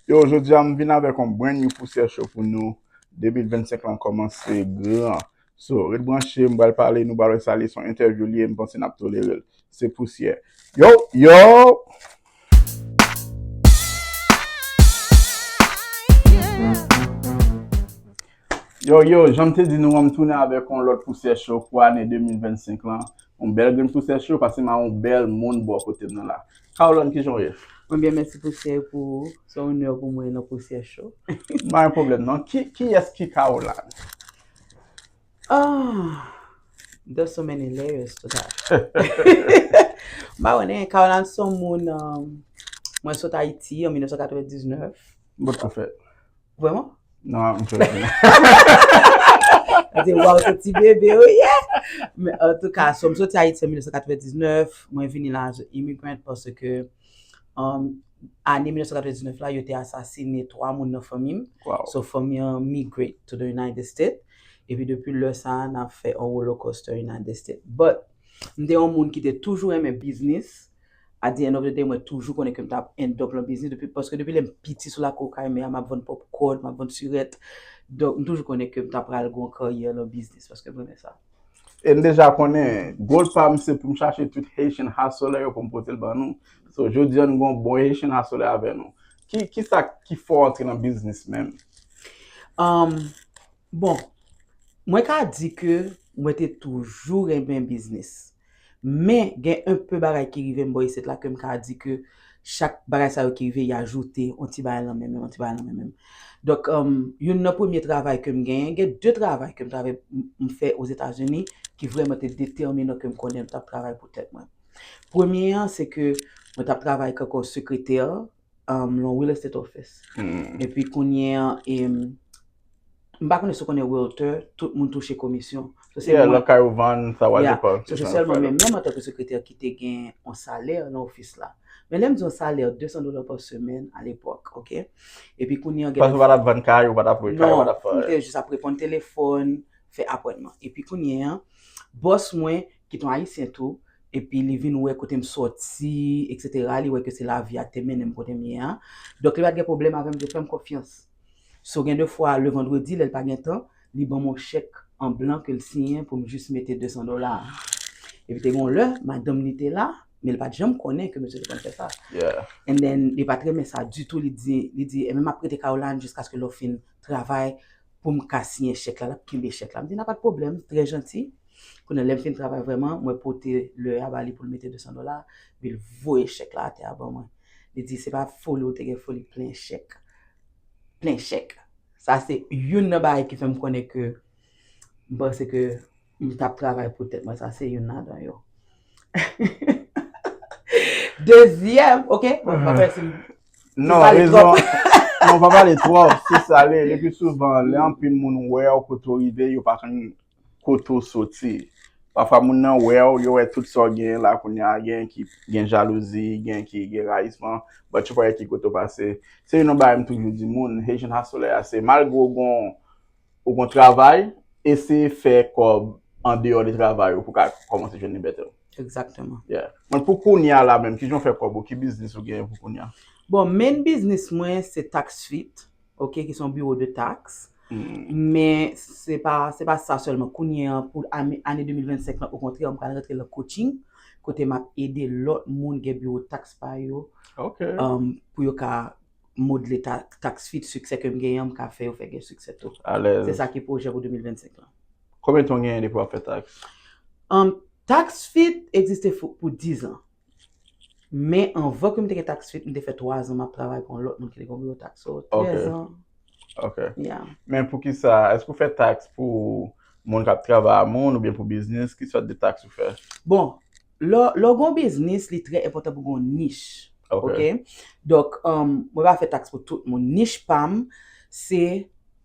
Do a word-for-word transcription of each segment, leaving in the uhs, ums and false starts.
Yo, jodi a m vin avèk yon brand new Pousyè Show pou nou. De mil vennsenk lan kòmanse gran. So, ret branche, m pral pale, nou pral wè sa li, se yon entèvyou li ye, m panse n ap tolere l. Se Pousyè. Yo, yo! Yo, yo, jan m te di nou an, m tounen avèk yon lòt Pousyè Show pou ane de mil vennsenk lan. Yon bèl grenn Pousyè Show, pase m a yon bèl moun bò kote m nan la. Caroline, kijan w ye? Mwen byen, mèsi Pousyè, e pou ou? Se yon onè pou mwen nan Pousyè Show. M pa gen pwoblèm non. Ki, kiyès ki Caroline? Ah, there's so many layers to that. M pa konnen, Caroline se yon moun, um, mwen sot Ayiti an mil nèf san katrevendiznèf. Bout konfèt. Vrèman? Non, m fè. Mwen te, waw, se ti bebe, wi, yeah! Men antouka, so, m soti Ayiti an mil nèf san katrevendiznèf, mwen vini la as a immigrant paske, um, ane mil nèf san katrevendiznèf la, yo te asasine twa moun nan fanmi m. Wow. So, fanmi an migrate to the United States. Epi depi lè sa a, n ap fè yon roller coaster United States. But, m te yon moun ki te toujou renmen biznis. At the end of the day, mwen toujou konnen ke m t ap end up lan biznis depi, paske depi lè m piti sou lakou kay mè a, m ap vann popcorn, m ap vann sirèt. Donk, m toujou konnen ke m ta pral gen yon karyè lan biznis, paske m renmen sa. E n deja konnen, goal pa m se pou m chache tout Haitian hustler yo pou m pote l ban nou. So, jodi a, nou gen yon bon Haitian hustler avè nou. Ki, ki sa ki fè w antre nan biznis menm? Um, Bon, mwen ka di ke mwen te toujou renmen biznis. Men, gen enpe bagay ki rive m bò isit la ke m ka di ke chak bagay sa yo ki rive, y ajoute yon ti bagay lan men menm, yon ti bagay lan men menm. Donk, um, youn nan premye travay ke m genyen, gen de travay ke m travay, m, m fè Ozetazini, ki vrèman te detèminan ke m konnen m t ap travay pou tèt mwen. Premye an, se ke mwen t ap travay kanko sekretè, um, lan real estate office. Hmm. Epi kounye an, em, m pa konnen si w konnen realtor, tout moun touche komisyon. So, se Yeah, mwen. Lakay ou vann, sa w al Yeah. depann, So, se se sa yo sèlman fè mwen la. Menm antanke sekretè ki te gen yon salè nan ofis la. Men lè m di yon salè, de san dola pa semèn alepòk, oke? Epi kounye an, gen Paske ou pa t ap vann kay, ou pa t ap louwe kay, ou pa Non, t ap fè m te jis ap reponn telefòn, fè apwentman. Epi kounye an, bòs mwen, ki t yon Ayisyen tou, epi li vin wè kote m sòti, etsetera, li wè ke se lavi a ki te mennen m kote m ye a. Donk, li pa t gen pwoblèm avè m, li te fè m konfyans. So, gen de fwa, le vandredi, lè l pa gen tan, li ban m yon chèk an blan ke l siyen pou m jis mete de san dola. Epi te gen yon lè, madanm li te la, men li pa t janm konnen ke mesye te konn fè sa. Yeah. And then, li pa t renmen sa ditou, li di, li di, "Ebyen, m ap prete Caroline jiskaske lè w fin travay pou m ka siyen chèk la." L ap kenbe chèk la. M di, "Nan pa t pwoblèm, trè janti." Kounye a, lè m fin travay vrèman, mwen pote lè a ba li pou l mete de san dola, epi l voye chèk la atè a ban mwen. Li di, "Se pa foli, ou te gen foli, plen chèk." Plen chèk. Sa se youn nan bagay ki fè m konnen ke m panse ke m t ap travay pou tèt mwen. Sa se youn ladan yo. Dezyèm, oke? Bon, m pa konnen si m Non, pale rezon, twòp. Non, pa pale twòp, se sa li ye. Le pi souvan, lè anpil moun wè w kote w rive, yo pa konn kote w soti. Pafwa moun nan wè w, yo wè tout sa w genyen la kounye a, gen ki gen jalouzi, gen ki gen rayisman, but yo pa wè ki kote w pase. Se youn nan bagay m toujou di moun, Haitian hustle a, se malgre w gon, ou gon travay, eseye fè kòb andeyò de travay ou pou ka kòmanse jwenn libète w. Exactement. Yeah. Mwen, pou kounye a la menm, kijan w fè kòb ou? Ki biznis ou genyen pou kounye a? Bon, main biznis mwen, se TaxFit, oke, ki se yon biwo de taks. Mm. Men se pa, se pa sa sèlman. Kounye a, pou ane, ane de mil vennsenk lan, okontrè, m pral rantre nan coaching, kote m ap ede lòt moun gen biwo taks pa yo, Ok. um, pou yo ka modle ta-, TaxFit, siksè ke m genyen an, m ka fè yo fè gen siksè tou. Alèz. Se sa ki pwojè pou de mil vennsenk lan. Konbyen tan w genyen depi w ap fè taks? Um, TaxFit egziste fou-, pou diz an. Men anvan ke m te gen TaxFit, m te fè twa zan m ap travay pou yon lòt moun ki te gen yon biwo taks. So, Ok. trèz an. Ok. Yeah. Men poukisa, èske w fè taks pou moun k ap travay a moun oubyen pou biznis? Ki sòt de taks ou fè? Bon, lè, lè w gen yon biznis, li trè enpòtan pou w gen yon nich. Ok. Oke? Donk, um, mwen pa fè taks pou tout moun. Nich pa m, se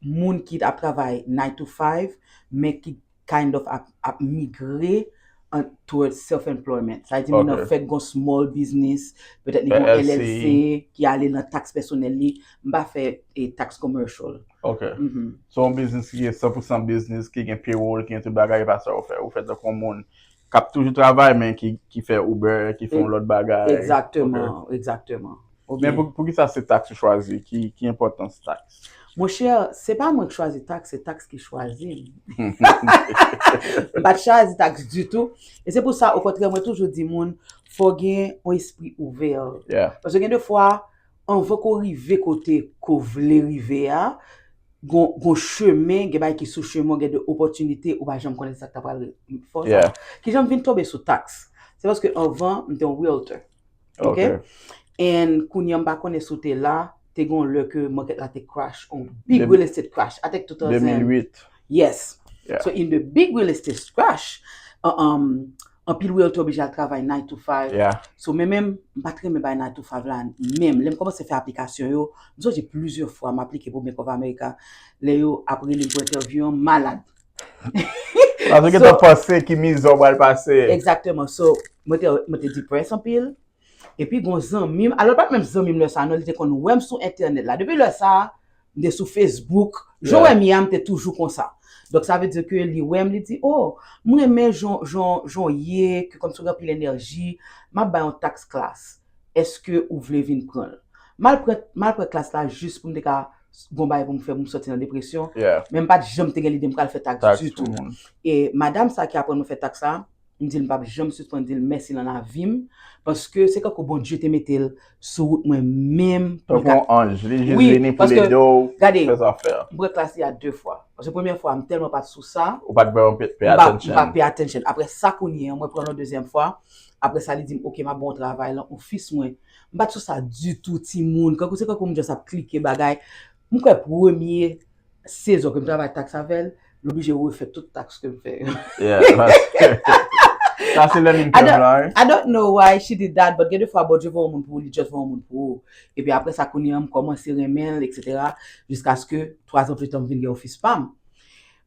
moun ki ap travay nine to five, men ki kind of ap, ap migre an, towards self-employment. Sa vle di, moun nan Ok. fèk gon small business, petèt li gon L L C. L L C, ki ale nan taks pèsonèl li. M pa fè, e, taks commercial. Ok. Mhm. So, yon biznis ki san pou san biznis, ki gen payroll, ki gen tout bagay, e pa sa ou fè. Ou fè tankou yon moun k ap toujou travay, men ki, ki fè Uber, ki fè yon E-, lòt bagay. Egzakteman, Ok. egzakteman. Men pou, pou ki sa se taks ou chwazi? Ki, ki enpòtans taks? Monchè, se pa mwen ki chwazi taks, se taks ki chwazi m. M pa t chwazi taks ditou. E se pou sa, okontrè, mwen toujou di moun, fò gen yon espri ouvè. Paske gen de fwa, anvan ke w rive kote ke w vle rive a, gon, gon chemen, gen bagay ki sou chemen, gen de opòtinite, ou pa janm konnen sa k ta pral fè w sa. Kijan m vin tonbe sou taks? Se paske anvan, m te yon realtor. Ok? And kounye a m pa konnen si w te la, te gon lè ke market la te crash, on big real estate crash. I think two thousand. Yes. So in the big real estate crash, uh, um, anpil realtor oblije al travay nine to five. So men menm, m pa t renmen bay nine to five la menm. Lè m kòmanse fè aplikasyon yo, m sonje plizyè fwa m aplike pou Bank of America. Lè yo ap rele m pou entèvyou an, m malad. Paske w gentan panse ki mizè w pral pase. Exactement. So, mwen te, mwen te depressed anpil. Epi gon zanmi m, alò l pa t menm zanmi m lè sa a non, li te konn wè m sou entènèt la. Depi lè sa a, m te sou Facebook. Jan w wè m ye a, m te toujou konsa. Donk sa vle di ke li wè m, li di, "Oh, m renmen jan, jan, jan w ye, ke kòmsi w gen anpil enèji, m ap bay yon tax class. Èske ou vle vin pran l?" M al pran, m al pran klas la jis pou m te ka gon bagay pou m fè pou m sòti nan depresyon. Men m pa t janm te gen lide m pral fè taks ditou. E madanm sa ki aprann mwen fè taks la, m di l m p ap janm sispann di l mèsi nan lavi m, paske se kankou Bondye te mete l sou wout mwen menm pou l ka. Tankou yon anj, li jis vini pou l ede w fè zafè. M pran klas li a de fwa. Paske premyè fwa, m tèlman pa t sou sa, ou pa t vrèman pay attention. M pa pay attention. Apre sa, kounye a, mwen pran l yon dezyèm fwa. Apre sa, li di m, "Ok, m ap ba w travay lan, ou fis mwen." M pa t sou sa ditou, timoun. Kankou se kankou m just ap klike bagay. M kwè premye sezon ke m travay taks avè l, l oblije refè tout taks ke m fè yo. Yeah, paske sa se learning curve la, wi. I don't know why she did that, but gen de fwa Bondye voye yon moun pou ou, li just voye yon moun pou ou. Epi apre sa, kounye a, m kòmanse renmen l, et cetera, jiskaske twa zan pli ta, m vin gen ofis pa m.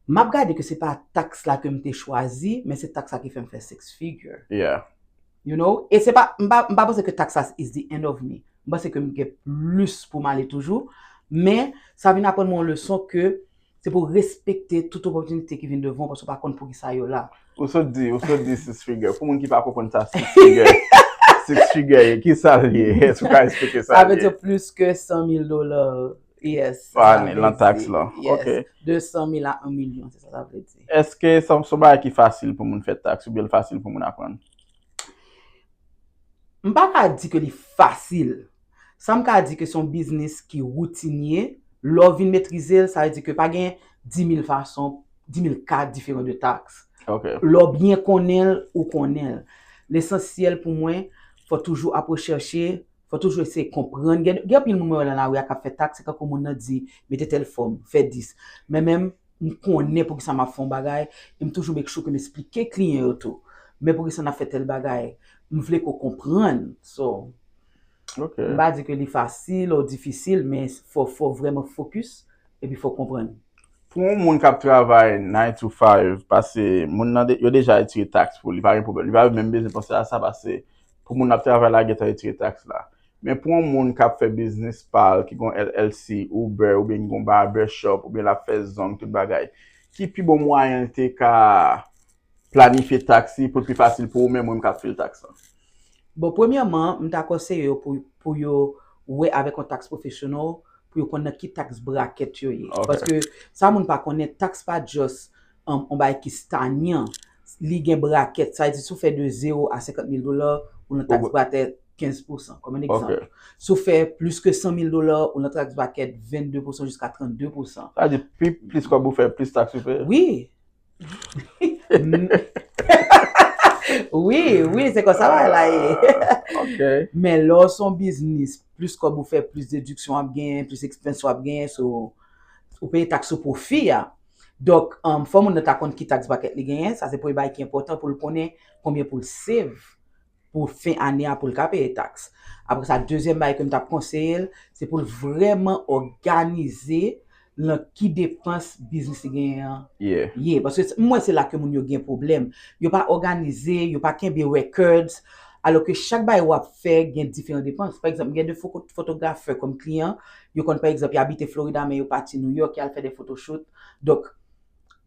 M ap gade ke se pa taks la ke m te chwazi, men se taks la ki fè m fè six figure. Yeah. You know? E se pa, m pa, m pa panse ke taks la is the end of me. M panse ke m gen plis pou m ale toujou. Men, sa vin aprann mwen yon leson ke se pou w respekte tout opòtinite ki vin devan w, paske w pa konn pou ki sa yo la. Ou sot di, ou sot di six figure. Pou moun ki pa konprann sa six figure, six figure ye, ki sa l ye? Èske w ka eksplike sa l ye? Sa vle di plis ke san mil dola. Yes, pa ane, lan taks lan. Yes. Ok. De san mil a yon milyon, se sa sa vle di. Èske se yon, se yon bagay ki fasil pou moun fè taks oubyen l fasil pou moun aprann? M pa ka di ke li fasil. Sa m ka di ke se yon biznis ki woutinye. Lè w vin metrize l, sa vle di ke pa gen dis mil fason, dis mil ka diferan de taks. Ok. Lè w byen konnen l, ou konnen l. Lesansyèl pou mwen, fò toujou ap rechèche, fò toujou eseye konprann. Gen, gen anpil moun mwen wè nan lari a k ap fè taks, se kankou moun nan di, "Mete tèl fòm, fè dis." Men menm, m konnen poukisa m ap fè yon bagay, e m toujou make sure ke m esplike kliyan yo tou. Men poukisa n ap fè tèl bagay, m vle ke w konprann. So, m pa di ke li fasil ou difisil, men fò, fò vrèman focus, epi fò w konprann. Pou yon moun k ap travay nine to five, paske moun nan de, yo deja retire taks pou li, pa gen pwoblèm. Li pa menm bezwen panse a sa, paske pou moun ap travay la, gentan retire taks la. Men pou yon moun k ap fè biznis pa l, ki gon L L C, Uber, oubyen ki gon barbershop, oubyen l ap fè zong, tout bagay, ki pi bon mwayen l te ka planifye taks li pou l pi fasil pou ou menm, ou menm k ap fil taks lan? Bon, premyèman, m ta konseye yo pou, pou yo wè avèk yon tax professional, pou yo konn nan ki tax bracket yo ye. Ok. Paske sa moun pa konnen, taks pa just, um, yon bagay ki stanyan. Li gen bracket. Sa vle di, si w fè de zewo a senkant mil dola, ou nan tax bracket kenz pousan, kòm yon egzanp. Si w fè plis ke san mil dola, ou nan tax bracket vennde pousan jiska trannde pousan. Sa vle di, pi plis kòb ou fè, plis taks ou peye? Wi. Wi, wi, se konsa bagay la ye. Ah, ok. Men lè w se yon biznis, plis kòb ou fè, plis dediksyon w ap genyen, plis expense w ap genyen, so, ou peye taks sou pwofi a. Donk, um, fò moun nan ta konn ki tax bracket li genyen, sa se premye bagay ki enpòtan pou l konnen konbyen pou l save pou fen ane a pou l ka peye taks. Apre sa, dezyèm bagay ke m t ap konseye l, se pou l vrèman òganize nan ki depans biznis li genyen an ye. Paske m wè se la ke moun yo gen pwoblèm. Yo pa òganize, yo pa kenbe records, alò ke chak bagay w ap fè gen diferan depans. Pa egzanp, gen de fo-, fotografè kòm kliyan, yo konn, pa egzanp, y abite Florida, men yo pati New York, y al fè de photoshoot. Donk,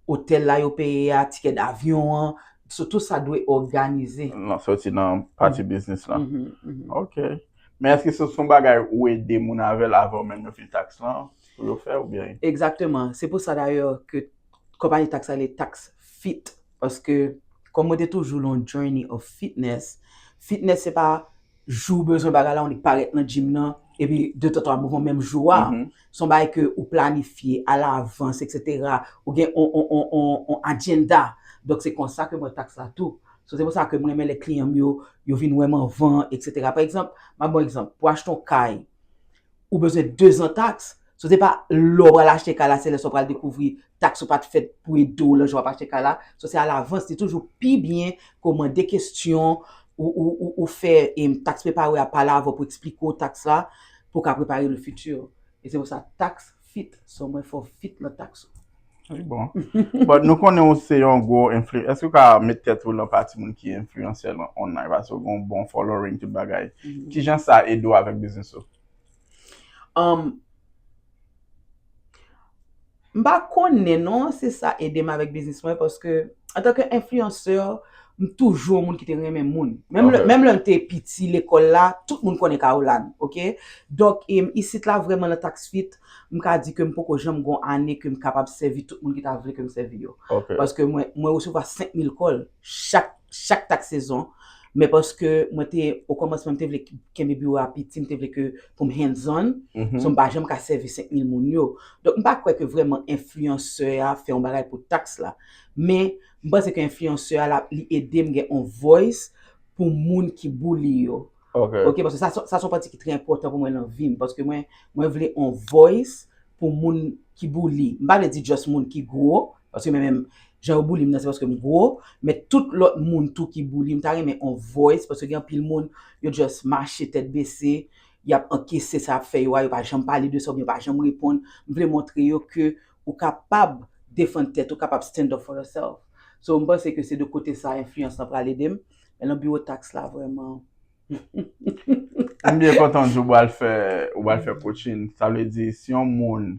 otèl la yo peye a, tikè davyon an, so, tout sa dwe òganize. Nan, soti nan pati biznis la. Ok. Men èske se yon bagay ou ede moun avè l avan menm yo fil taks lan pou yo fè oubyen? Egzakteman. Se pou sa dayè ke konpayi taks la rele Tax Fit. Paske kòm mwen te toujou nan yon journey of fitness, fitness se pa jou w bezwen bagay la, ou nik parèt nan gym nan, epi de tan tan w ap mouvman menm jou a. Se yon bagay ke ou planifye alavans, etsetera. Ou gen on, on, on, on, on agenda. Donk se konsa ke m wè taks la tou. So, se pou sa ke mwen renmen lè kliyan m yo, yo vin wè m anvan, etsetera. Pa egzanp, m ap ba w egzanp, pou achte yon kay, ou bezwen dezan taks. So, se pa lè w pral achte kay la, se lè sa w pral dekouvri taks ou pa t fèt pou ede w lè w ap achte kay la. So, se alavans, li toujou pi byen ke w mande kesyon, ou, ou, ou, ou fè em, tax preparer a pale avè w pou eksplike w taks la, pou w ka prepare le futur. E se pou sa, tax fit, so mwen fè w fit nan taks ou. Wi, bon. But nou konnen ou se yon gwo influ-, èske ou ka met tèt ou nan pati moun ki enfliyansè nan online, paske ou gen yon bon following, tout bagay. Kijan sa ede w avèk biznis ou? Um, m pa konnen non si sa ede m avèk biznis mwen, paske antanke enfliyansè, m toujou yon moun ki te renmen moun. Menm lè, menm lè m te piti lekòl la, tout moun konnen Caroline, oke? Donk, em, isit la vrèman nan tax fit, m ka di ke m poko janm gon ane ke m kapab sèvi tout moun ki ta vle ke m sèvi yo. Paske mwen, mwen resevwa senk mil call chak, chak tax sezon. Men paske mwen te, o kòmansman, m te vle kenbe biwo a piti, m te vle ke pou m hands on, so m pa janm ka sèvi senk mil moun yo. Donk, m pa kwè ke vrèman enfliyansè a fè yon bagay pou taks la. Men, m panse ke enfliyansè a, la, li ede m gen yon voice pou moun ki bouli yo. Oke, paske sa, sa se yon pati ki trè enpòtan pou mwen nan vi m. Paske mwen, mwen vle yon voice pou moun ki bouli. M pa vle di just moun ki gwo, paske mwen menm, jan yo bouli m nan, se paske m gwo, men tout lòt moun tou ki bouli m, ta renmen yon voice, paske gen anpil moun, yo just mache tèt bese, y ap ankese sa y ap fè yo a, yo pa janm pale de sa, oubyen yo pa janm reponn. M vle montre yo ke ou kapab defann tèt, ou kapab stand up for yourself. So, m panse ke se de kote sa enfliyans lan pral ede m. Men nan biwo taks la, vrèman, M byen kontan di w pral fè, ou pral fè coaching. Sa vle di, si yon moun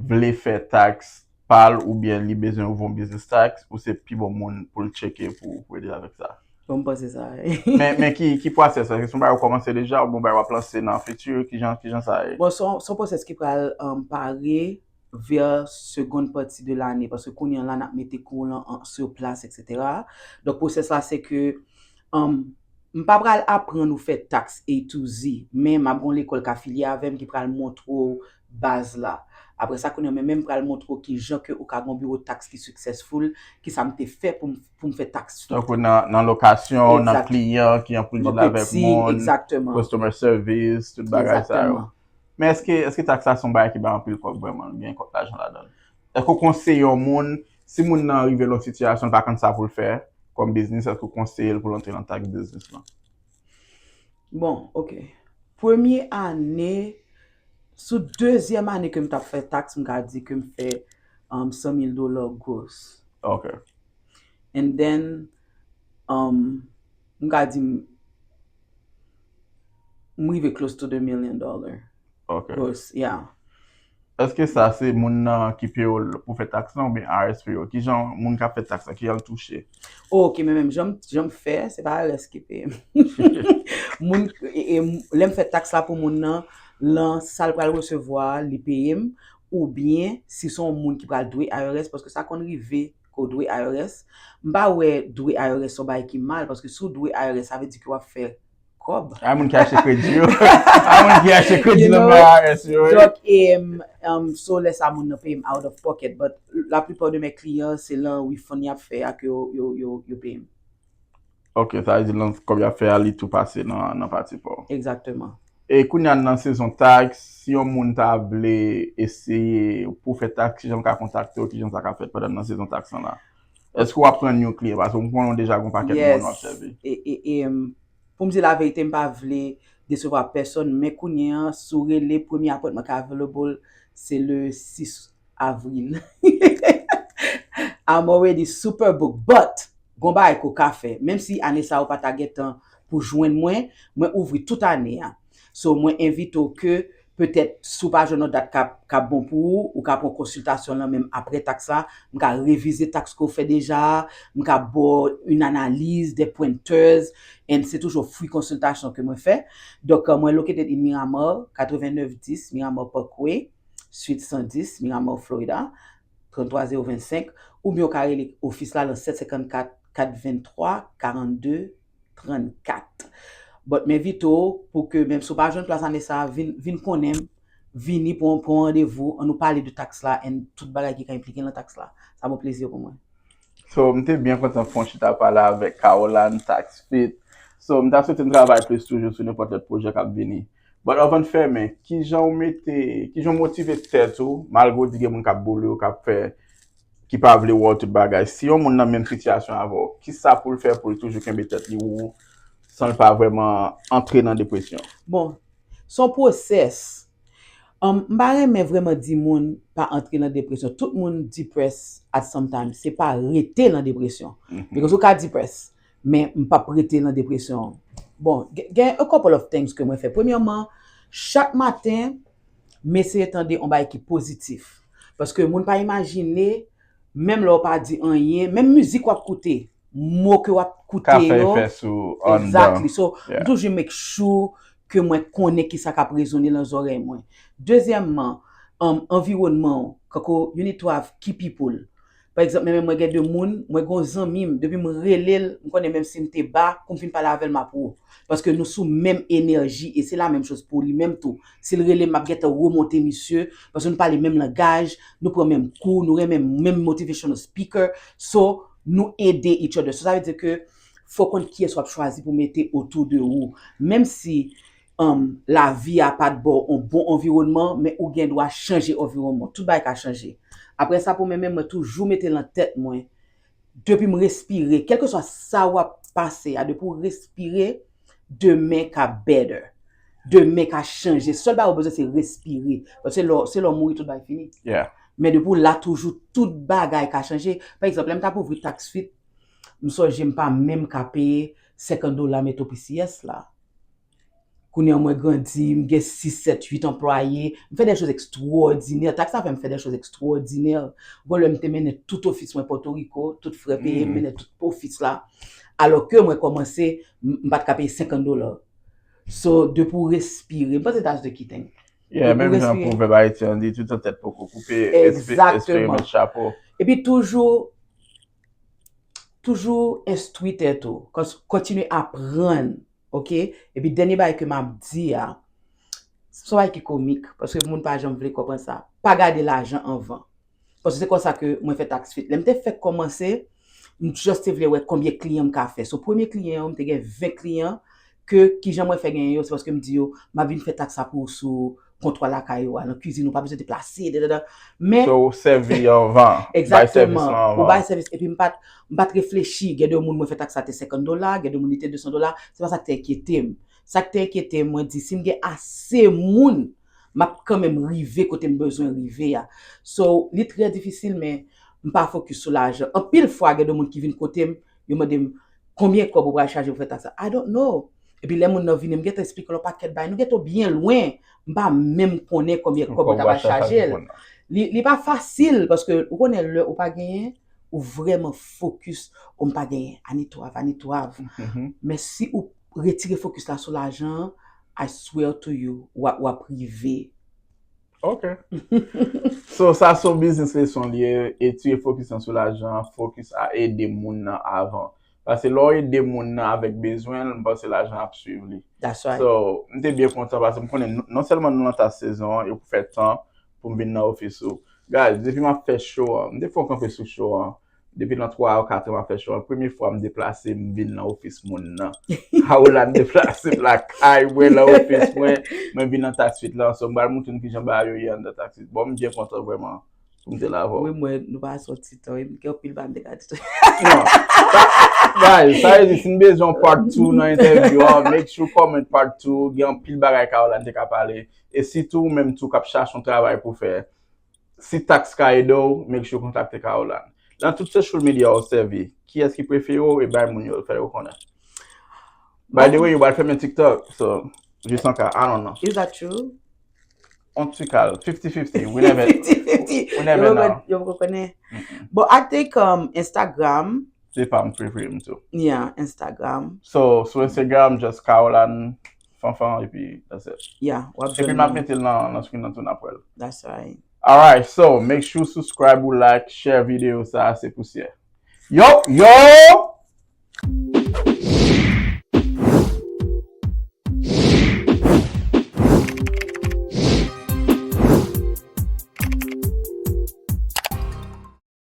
vle fè taks pa l oubyen li bezwen ouvri yon biznis taks, ou se pi bon moun pou l tcheke pou, pou ede l avèk sa. Bon, m panse sa. Men, men ki, ki pwosès? Èske se yon bagay ou kòmanse deja oubyen yon bagay w ap lanse nan fiti? Kijan, kijan sa ye? Bon, se yon, se yon pwosès ki pral um, pare vè segonn pati de lane, paske kounye a la n ap mete kou lan an, sur place, etsetera. Donk, pwosès la, se ke um, m pa pral aprann ou fè taks A to Z, men m ap gon lekòl k afilye avè m ki pral montre w baz la. Apre sa, kounye a, men, men m pral montre w ki jan ke ou ka gon biwo taks ki successful, ki sa m te fè pou m, pou m fè taks. Tankou nan, nan lokasyon, nan kliyan ki an pou deal avèk moun, customer service, tout bagay sa yo. Men èske, èske taks la se yon bagay ki bay anpil kòb vrèman, gen kòb lajan ladan l? Èske w konseye yon moun, si moun nan rive nan yon sitiyasyon, l pa konn sa pou l fè kòm biznis, èske w konseye l pou l antre nan taks biznis lan? Bon, oke. Premye ane, sou dezyèm ane ke m t ap fè taks, m ka di ke m fè um, san mil dola gros. Oke. And then, um, m ka di m, m rive close to the million dollar. Oke. Gros, yeah. Èske sa se moun nan ki peye w pou fè taks lan oubyen I R S peye w? Kijan moun k ap fè taks la, kijan l touche? Oke, men menm jan m, jan m fè, se pa I R S ki peye m. Moun, e, e, lè m fè taks la pou moun nan, lan sa l pral resevwa, li peye m, oubyen si se yon moun ki pral dwe I R S, paske sa konn rive ke w dwe I R S. M pa wè dwe I R S se yon bagay ki mal, paske si w dwe I R S, sa vle di ke w ap fè kòb. A moun ki achte kredi yo. A moun ki achte kredi nan I R S yo. Donk, e, um, so lè sa moun nan peye m out of pocket, but la plupart de mes clients, se lan refund y ap fè a ke yo, yo, yo, yo peye m. Ok, sa vle di lan kòb y ap fè a, li tou pase nan, nan pati pa w. Egzakteman. E kounye a nan sezon taks, si yon moun ta vle eseye pou fè taks, kijan l ka kontakte w, kijan sa ka fèt pandan nan sezon taks lan la? Èske w ap pran yon kliyan? Paske m konnen w deja gen yon pakèt moun w ap sèvi. E, e, e, um, pou m di laverite, m pa vle desevwa pèsonn, men kounye a, si w rele, premye apwentman ki available, se le sis avril. I'm already super booked, but gon bagay ke w ka fè. Menm si ane sa a ou pa ta gentan pou jwenn mwen, mwen ouvri tout ane a. So, mwen envite w ke Petèt, si w pa jwenn yon dat k ap, k ap bon pou ou, ou ka pran konsiltasyon lan menm apre taks la. M ka revize taks ke w fè deja a. M ka ba w yon analiz, des pointers, and se toujou free konsiltasyon ke mwen fè. Donk, euh, mwen located in Miramar, katrevennnèf dis Miramar Parkway, Suite san dis, Miramar, Florida, trannntwa zewo vennsenk, oubyen w ka rele ofis la nan sèt senkannkat, kat venntwa, karannde, trannkat. But m envite w pou ke, menm si w pa jwenn plas ane sa a, vin, vin konnen m, vini pou, pou yon randevou, ann nou pale de taks la and tout bagay ki ka enplike nan taks la. Sa bon plezi pou mwen. So, m te byen kontan fè yon chita pale avèk Caroline Tax Fit. So, m ta swete n travay plis toujou sou nenpòt lòt pwojè k ap vini. But anvan n fèmen, kijan w mete, kijan w motive tèt ou, malgre w di gen moun k ap boule w, k ap fè, ki pa vle wè w tout bagay. Si yon moun nan menm sitiyasyon avè w, kisa pou l fè pou l toujou kenbe tèt li wou, san l pa vrèman antre nan depresyon? Bon, se yon pwosès. Um, m pa renmen vrèman di moun pa antre nan depresyon. Tout moun depressed at some time. Se pa rete nan depresyon. Because ou ka depressed, men m p ap rete nan depresyon. Bon, gen, gen a couple of things ke mwen fè. Premyèman, chak maten, m eseye tande yon bagay ki pozitif. Paske moun pa imajine, menm lè w pa di anyen, menm mizik w ap koute, mo ke w ap koute yo, Ka fè efè sou anndan. Exactly. So, m toujou make sure ke mwen konnen kisa k ap rezone nan zòrèy mwen. Dezyèmman, um, anviwònman w, kankou you need to have key people. Pa egzanp, menm mwen gen de moun, mwen gen yon zanmi m, depi m rele l, m konnen menm si m te ba, kou m fin pale avè l, m ap wo. Paske nou sou menm enèji, e se la menm choz pou li menm tou. Si l rele m, m ap gentan remonte misye, paske nou pale menm langaj, nou pran menm kou, nou renmen menm motivational speaker. So, nou ede each other. So, sa vle di ke fò w konn kiyès w ap chwazi pou mete autour de ou. Menm si um, lavi a pa t ba w yon bon anviwònman, men ou gen dwa chanje anviwònman. Tout bagay ka chanje. Apre sa, pou mwen menm, mwen toujou mete nan tèt mwen, depi m respire, kèlkeswa sa w ap pase a, depi w respire, demen ka better. Demen ka chanje. Sèl bagay ou bezwen se respire. Paske se lè, se lè w mouri, tout bagay fini. Yeah. Men depi w la toujou, tout bagay ka chanje. Pa egzanp, lè m t ap ouvri Tax Fit, m sonje m pa menm ka peye senkant dola meto P C S la. Kounye a mwen grandi, m gen sis, sèt, uit anplwaye, m fè de choz ekstwòdinè. Taks la fè m fè de choz ekstwòdinè. Gon lè m te mennen tout ofis mwen Pòtoriko, tout frè peye, m mennen tout ofis la. Alò ke mwen kòmanse, m m pa t ka peye senkant dola. So, depi w respire, m panse that's the key thing. Yeah, Depi w menm jan respire. Pwovèb ayisyen an di, toutan tèt poko koupe, espe- espere Exactement. Met chapo. Epi toujou, toujou enstwi tèt ou, kon- kontinye aprann, ok? Epi dènye bagay ke m ap di a, se yon bagay ki komik, paske moun pa janm vle konprann sa. Pa gade lajan anvan. Paske se konsa ke mwen fè Tax Fit. Lè m te fèk kòmanse, m just te vle wè konbyen kliyan m ka fè. So, premye kliyan yo, m te gen ven kliyan, ke kijan mwen fè genyen yo, se paske m di yo, m ap vin fè taks la pou ou sou kontwa lakay ou a, nan kwizin ou, pa bezwen deplase, dadada. Men, So, ou sèvi anvan, bay sèvis Egzakteman. lan Ou bay anvan. Sèvis, epi m pa t, m pa t reflechi. Gen de moun mwen fè taks la te senkant dola, gen de moun li te de san dola. Se pa sa k te enkyete m. Sa k te enkyete m, mwen di, si m gen ase moun, m ap kanmenm rive kote m bezwen rive a. So, li trè difisil, men m pa fokis sou lajan. Anpil fwa, gen de moun ki vin kote m, yo mande m, konbyen kòb ou pral chaje pou fè taks la? I don't know. Epi lè moun nan vini, m gentan esplike l yon pakèt bagay. Nou gentan byen lwen. M pa menm konnen konbyen kòb mwen ta pral chaje l. Li, li pa fasil, paske ou konnen lè ou pa genyen, ou vrèman fokis, ou m pa genyen, I need to have, I need to have. Men si ou retire fokis la sou lajan, I swear to you, w ap, w ap rive. Ok. So, sa se yon biznis leson li ye, etire fokis lan sou lajan, fokis a ede moun nan avan. Paske lè w ede moun nan avèk bezwen l, m panse lajan ap swiv li. That's right. So, m te byen kontan paske m konnen non, non sèlman nou nan ta sezon an, yo pou fè tan pou m vin nan ofis ou. Guys, depi m ap fè show an, m te fè yon kanpe sou show an. Depi nan twa a kat an m ap fè show an, premye fwa m deplase, m vin nan ofis moun nan. Caroline deplase m lakay mwen, nan ofis mwen, mwen vin nan Tax Fit lan, so m pral montre nou kijan bagay yo ye anndan Tax Fit. Bon, m byen kontan vrèman pou m te la avè w. Wi, mwen, nou pa sòti tan, wi, m gen anpil bagay m te ka di tou. Non. Sa, guys, sa vle di, si n bezwen yon part two nan entèvyou an, make sure comment part two, gen anpil bagay Caroline te ka pale. E sitou ou menm tou k ap chache yon travay pou fè, si taks ka ede w, make sure kontakte Caroline. Nan tout social media ou sèvi, kiyès ki prefere w e bay moun yo, fè yo konnen. By the way, yo pral fèmen TikTok, so, jis an ka, I don't know. Is that true? On ti kal, fifty fifty, we never, fifty fifty. We never know. Yo poko konnen. Bon, I think um, Instagram. Se pa m prefere m tou. Yeah, Instagram. So, sou Instagram, just Caroline Fanfan, epi that's it. Yeah, w ap Epi jwenn m ap mwen. Mete l nan, nan screen nan tou, n ap wè l. That's right. Alright, so make sure subscribe ou like, share video sa, se pousyè. Yo, yo!